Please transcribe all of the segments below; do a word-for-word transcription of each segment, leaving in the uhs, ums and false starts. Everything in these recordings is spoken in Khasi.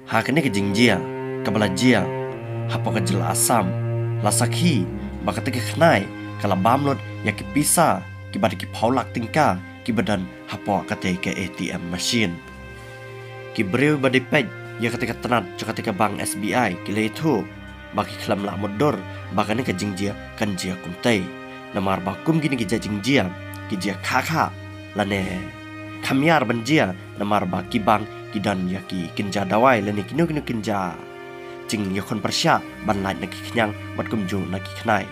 Ha kane ka jingjia kaba la jia hapoh ka jylla Assam, la sakhi ba katei ka khnai ka la bam lut ïa ki pisa kiba da ki phew lak tyngka kiba don hapoh katei ka A T M machine. Ki briew ba dei peit ïa katei ka tnat jong katei ka bank S B I ki la ïathuh ba ki khlem lah mutdur ba kane ka jingjia kan jia kumtei, namar ba kum kine ki jait jingjia ki jia kha kha lane kham ïar ban jia, namar ba ki bank ki don ïa ki kynja dawai lane kino kino kynja jingïakhun pyrshah ban lait na ki khñiang bad kumjuh na ki khnai.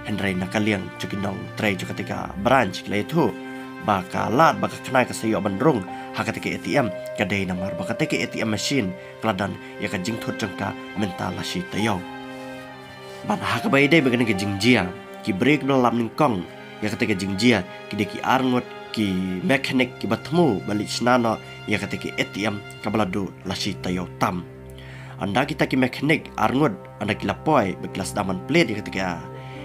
Hynrei na ka liang jong ki nongtrei jong katei ka branch ki la ïathuh ba ka lad ba ka khnai ka sa ïoh ban rung ha katei ka A T M ka dei namar ba katei ka A T M machine ka la don ïa ka jingthut jong ka mynta la shi taïew. Bad ha kaba ïadei bad kane ka jingjia, ki briew kiba la lap nyngkong ïa katei ka jingjia ki dei ki arngut ki mechanic kiba thmu ban leit shna noh ïa katei ka A T M kaba la duh la shi taïew tam. Ynda kita ki mechanic arngut ynda ki la poi bad ki la sdang ban plie ïa katei ka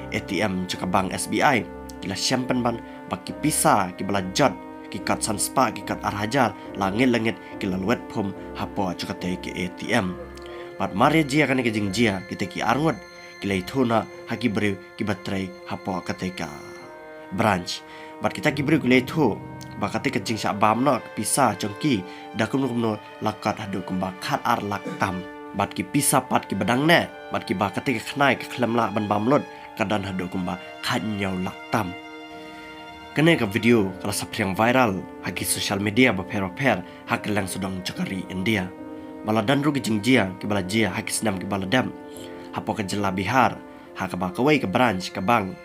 A T M jong ka bank S B I, ki la shem pynban ba ki pisa kiba la jot, ki kot san spah, ki kot ar hajar, la ngeit la ngeit ki la lwet phum hapoh jong katei ka A T M. Bad mar ïa jia kane ka jingjia, kitei ki arngut ki la ïathuh noh ha ki briew kiba trei hapoh katei ka branch. Bad kita ki briew ki la ïathuh ba katei ka jingshah bam noh ka pisa jong ki da kumno kumno la kot haduh kumba khat ar lak tam. Bad ki pisa pat kiba dang neh bad kiba katei ka khnai ka khlem lah ban bam lut ka don haduh kumba khat hynñiew lak tam. Kane ka video ka la saphriang viral ha ki social media bapher bapher ha kylleng sawdong jong ka ri India. Ba la don ruh ki jingjia kiba la jia ha ki snem kiba la dep hapoh ka jylla Bihar, ha kaba kawei ka branch ka bank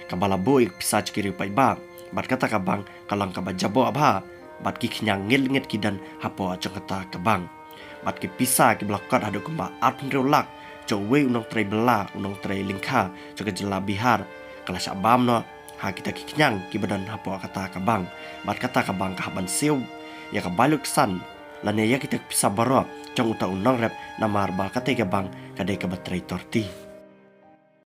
kaba la buh ïa ka pisa jong ki riew paidbah, bad kata ka bank ka long kaba jaboh bha, bad ki khñiang ngeit ngeit ki don hapoh jong kata ka bank. Bad ki pisa kiba la kot haduh kumba arphew hynriew lak jong uwei u nongtrei bylla, u nongtrei lyngkha jong ka jylla Bihar, ka la shah bam noh ha kita ki khñiang kiba don hapoh kata ka bank. Bad kata ka bank ka hap ban siew ïa ka bai lut ksan lane ïa kita ki pisa baroh jong uta u nongrep, namar ba katei ka bank ka dei kaba trei torti.